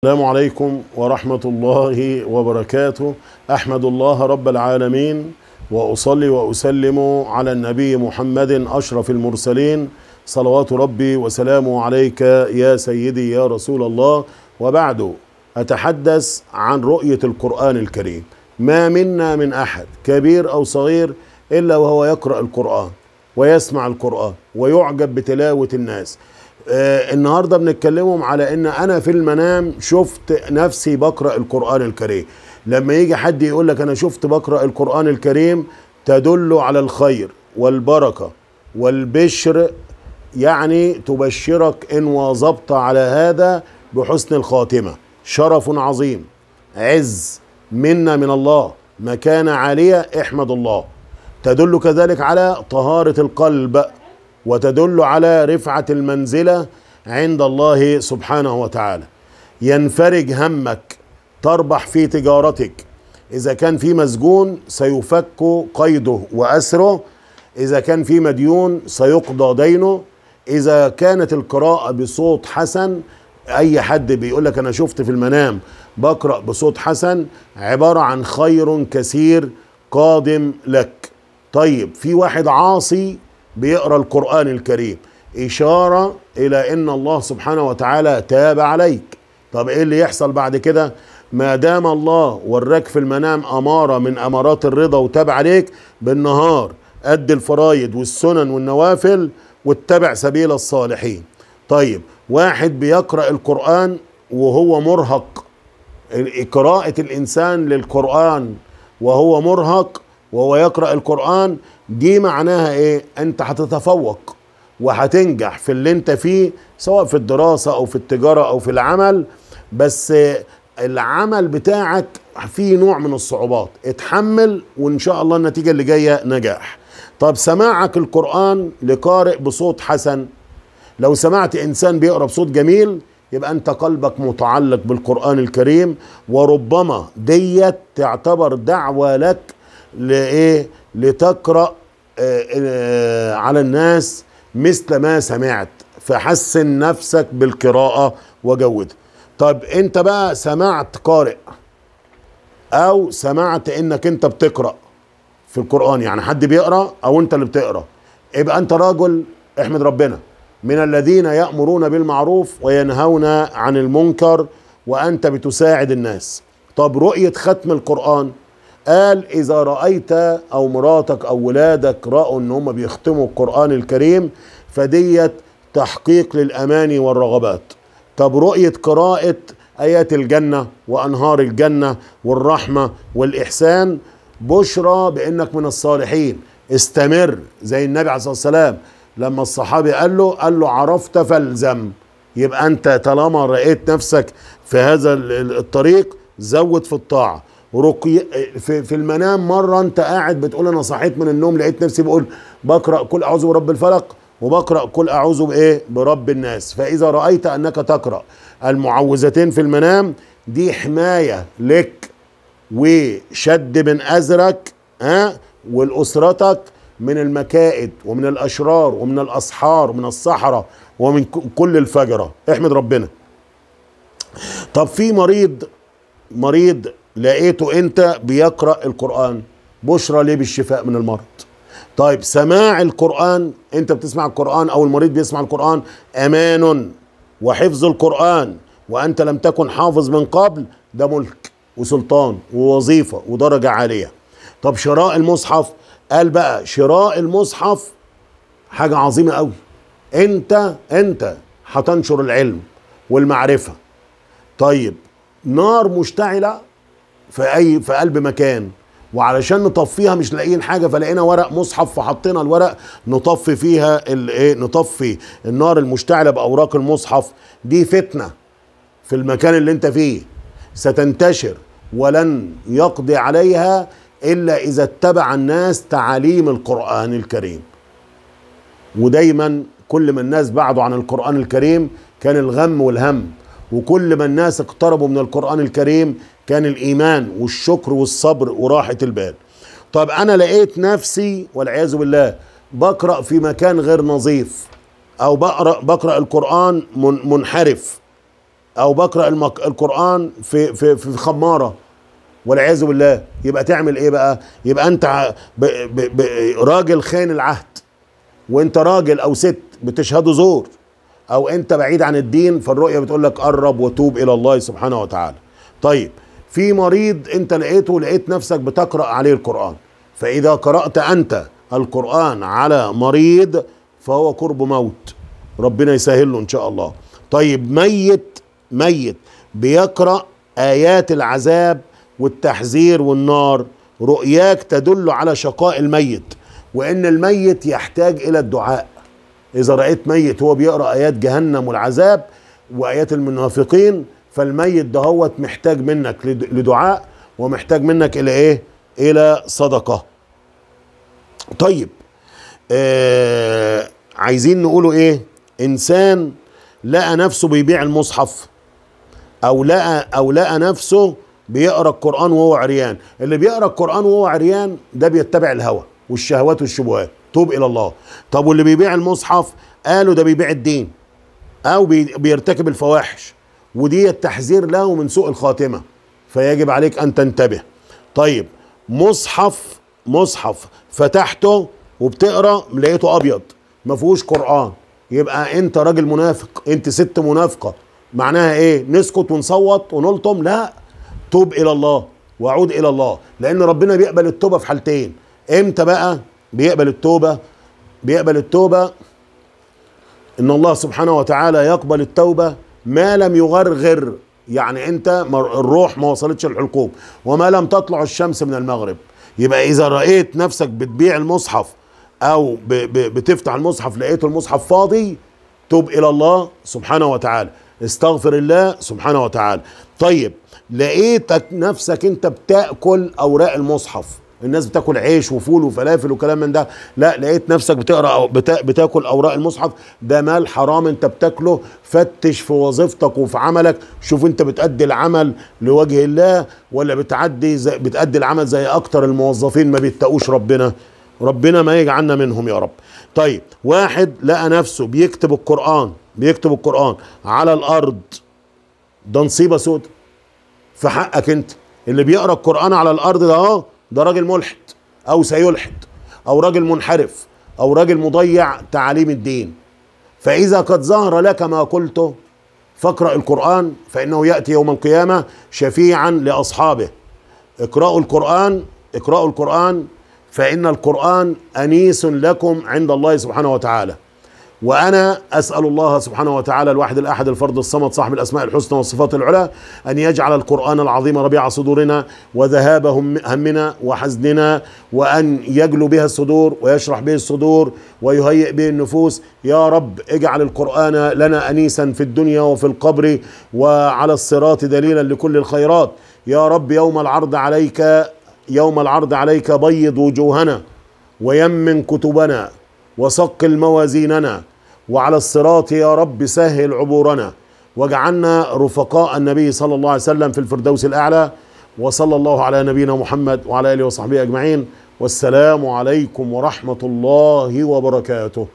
السلام عليكم ورحمة الله وبركاته. أحمد الله رب العالمين، وأصلي وأسلم على النبي محمد أشرف المرسلين، صلوات ربي وسلامه عليك يا سيدي يا رسول الله. وبعد، أتحدث عن رؤية القرآن الكريم. ما منا من أحد كبير أو صغير إلا وهو يقرأ القرآن ويسمع القرآن ويعجب بتلاوة الناس. النهاردة بنتكلمهم على ان انا في المنام شفت نفسي بقرأ القرآن الكريم. لما يجي حد يقول لك انا شفت بقرأ القرآن الكريم، تدل على الخير والبركة والبشر، يعني تبشرك ان واظبت على هذا بحسن الخاتمة. شرف عظيم، عز، منا من الله، مكانة عالية، احمد الله. تدل كذلك على طهارة القلب، وتدل على رفعة المنزلة عند الله سبحانه وتعالى. ينفرج همك، تربح في تجارتك. إذا كان في مسجون سيفك قيده وأسره، إذا كان في مديون سيقضى دينه. إذا كانت القراءة بصوت حسن، أي حد بيقولك أنا شفت في المنام بقرأ بصوت حسن، عبارة عن خير كثير قادم لك. طيب، في واحد عاصي بيقرأ القرآن الكريم، إشارة إلى أن الله سبحانه وتعالى تاب عليك. طب إيه اللي يحصل بعد كده؟ ما دام الله وراك في المنام أمارة من أمارات الرضا وتاب عليك، بالنهار أدي الفرايد والسنن والنوافل واتبع سبيل الصالحين. طيب، واحد بيقرأ القرآن وهو مرهق، قراءة الإنسان للقرآن وهو مرهق وهو يقرأ القرآن دي معناها ايه؟ انت هتتفوق وهتنجح في اللي انت فيه، سواء في الدراسة او في التجارة او في العمل. بس العمل بتاعك فيه نوع من الصعوبات، اتحمل وان شاء الله النتيجة اللي جاية نجاح. طب سماعك القرآن لقارئ بصوت حسن، لو سمعت انسان بيقرأ بصوت جميل يبقى انت قلبك متعلق بالقرآن الكريم، وربما ديت تعتبر دعوة لك لإيه؟ لتقرأ على الناس مثل ما سمعت، فحسن نفسك بالقراءة وجودها. طب انت بقى سمعت قارئ او سمعت انك انت بتقرأ في القرآن، يعني حد بيقرأ او انت اللي بتقرأ، يبقى انت راجل احمد ربنا، من الذين يأمرون بالمعروف وينهون عن المنكر، وانت بتساعد الناس. طب رؤية ختم القرآن، قال إذا رأيت أو مراتك أو ولادك رأوا إن هم بيختموا القرآن الكريم، فديت تحقيق للأماني والرغبات. طب رؤية قراءة آيات الجنة وأنهار الجنة والرحمة والإحسان، بشرى بأنك من الصالحين، استمر زي النبي عليه الصلاة والسلام لما الصحابي قال له عرفت فالزم. يبقى أنت طالما رأيت نفسك في هذا الطريق زود في الطاعة. رقي في المنام، مرة انت قاعد بتقول انا صحيت من النوم لقيت نفسي بقول بقرأ كل اعوذ برب الفلق وبقرأ كل اعوذ بايه؟ برب الناس. فاذا رأيت انك تقرأ المعوذتين في المنام، دي حماية لك وشد من ازرك والاسرتك من المكائد ومن الاشرار ومن الاسحار ومن السحرة ومن كل الفجرة. احمد ربنا. طب في مريض لقيته انت بيقرأ القرآن، بشرى ليه بالشفاء من المرض. طيب سماع القرآن، انت بتسمع القرآن او المريض بيسمع القرآن، امان وحفظ القرآن وانت لم تكن حافظ من قبل، ده ملك وسلطان ووظيفة ودرجة عالية. طب شراء المصحف، قال بقى شراء المصحف حاجة عظيمة قوي، انت هتنشر العلم والمعرفة. طيب نار مشتعلة في قلب مكان، وعلشان نطفيها مش لاقيين حاجه، فلقينا ورق مصحف فحطينا الورق نطفي فيها الايه، نطفي النار المشتعله باوراق المصحف. دي فتنه في المكان اللي انت فيه، ستنتشر ولن يقضي عليها الا اذا اتبع الناس تعاليم القرآن الكريم. ودايما كل ما الناس بعدوا عن القرآن الكريم كان الغم والهم، وكل ما الناس اقتربوا من القرآن الكريم كان الإيمان والشكر والصبر وراحة البال. طب أنا لقيت نفسي والعياذ بالله بقرأ في مكان غير نظيف، أو بقرأ القرآن منحرف، او بقرأ القرآن في في في خمارة والعياذ بالله، يبقى تعمل ايه بقى؟ يبقى انت راجل خان العهد، وانت راجل او ست بتشهدوا زور، او انت بعيد عن الدين، فالرؤية بتقول لك قرب وتوب الى الله سبحانه وتعالى. طيب في مريض انت لقيته، لقيت نفسك بتقرأ عليه القرآن، فإذا قرأت أنت القرآن على مريض فهو قرب موت، ربنا يسهل له إن شاء الله. طيب ميت بيقرأ آيات العذاب والتحذير والنار، رؤياك تدل على شقاء الميت، وإن الميت يحتاج إلى الدعاء. إذا رأيت ميت هو بيقرأ آيات جهنم والعذاب وآيات المنافقين، فالميت دهوت محتاج منك لدعاء، ومحتاج منك إلى إيه؟ إلى صدقة. طيب عايزين نقوله إيه؟ إنسان لقى نفسه بيبيع المصحف، أو لقى نفسه بيقرأ القرآن وهو عريان. اللي بيقرأ القرآن وهو عريان ده بيتبع الهوى والشهوات والشبهات، توب إلى الله. طب واللي بيبيع المصحف قالوا ده بيبيع الدين أو بيرتكب الفواحش، ودي التحذير له من سوء الخاتمة، فيجب عليك أن تنتبه. طيب مصحف فتحته وبتقرأ لقيته أبيض ما فيهوش قرآن، يبقى أنت راجل منافق، أنت ست منافقة. معناها إيه؟ نسكت ونصوت ونلطم؟ لا، توب إلى الله وعود إلى الله، لأن ربنا بيقبل التوبة في حالتين. إمتى بقى بيقبل التوبة؟ بيقبل التوبة إن الله سبحانه وتعالى يقبل التوبة ما لم يغرغر، يعني أنت الروح ما وصلتش الحلقوم، وما لم تطلع الشمس من المغرب. يبقى إذا رأيت نفسك بتبيع المصحف أو بتفتح المصحف لقيت المصحف فاضي، توب إلى الله سبحانه وتعالى، استغفر الله سبحانه وتعالى. طيب لقيتك نفسك أنت بتأكل أوراق المصحف، الناس بتاكل عيش وفول وفلافل وكلام من ده، لا لقيت نفسك بتقرا أو بتاكل اوراق المصحف، ده مال حرام انت بتاكله. فتش في وظيفتك وفي عملك، شوف انت بتأدي العمل لوجه الله ولا بتأدي العمل زي اكتر الموظفين ما بيتقوش ربنا، ربنا ما يجعلنا منهم يا رب. طيب واحد لقى نفسه بيكتب القرآن، بيكتب القرآن على الارض، ده نصيبة سودة في حقك انت. اللي بيقرا القرآن على الارض ده اهو، ده راجل ملحد او سيلحد او راجل منحرف او راجل مضيع تعاليم الدين. فاذا قد ظهر لك ما قلته فاقرأ القرآن، فانه يأتي يوم القيامة شفيعا لاصحابه. اقرأوا القرآن، اقرأوا القرآن، فإن القرآن أنيس لكم عند الله سبحانه وتعالى. وأنا أسأل الله سبحانه وتعالى الواحد الأحد الفرد الصمد صاحب الأسماء الحسنى والصفات العلى أن يجعل القرآن العظيم ربيع صدورنا وذهاب همنا وحزننا، وأن يجلو بها الصدور ويشرح به الصدور ويهيئ به النفوس. يا رب اجعل القرآن لنا أنيسا في الدنيا وفي القبر وعلى الصراط دليلا لكل الخيرات. يا رب يوم العرض عليك، يوم العرض عليك بيض وجوهنا ويمن كتبنا وثقل موازيننا، وعلى الصراط يا رب سهل عبورنا، واجعلنا رفقاء النبي صلى الله عليه وسلم في الفردوس الأعلى. وصلى الله على نبينا محمد وعلى آله وصحبه أجمعين، والسلام عليكم ورحمة الله وبركاته.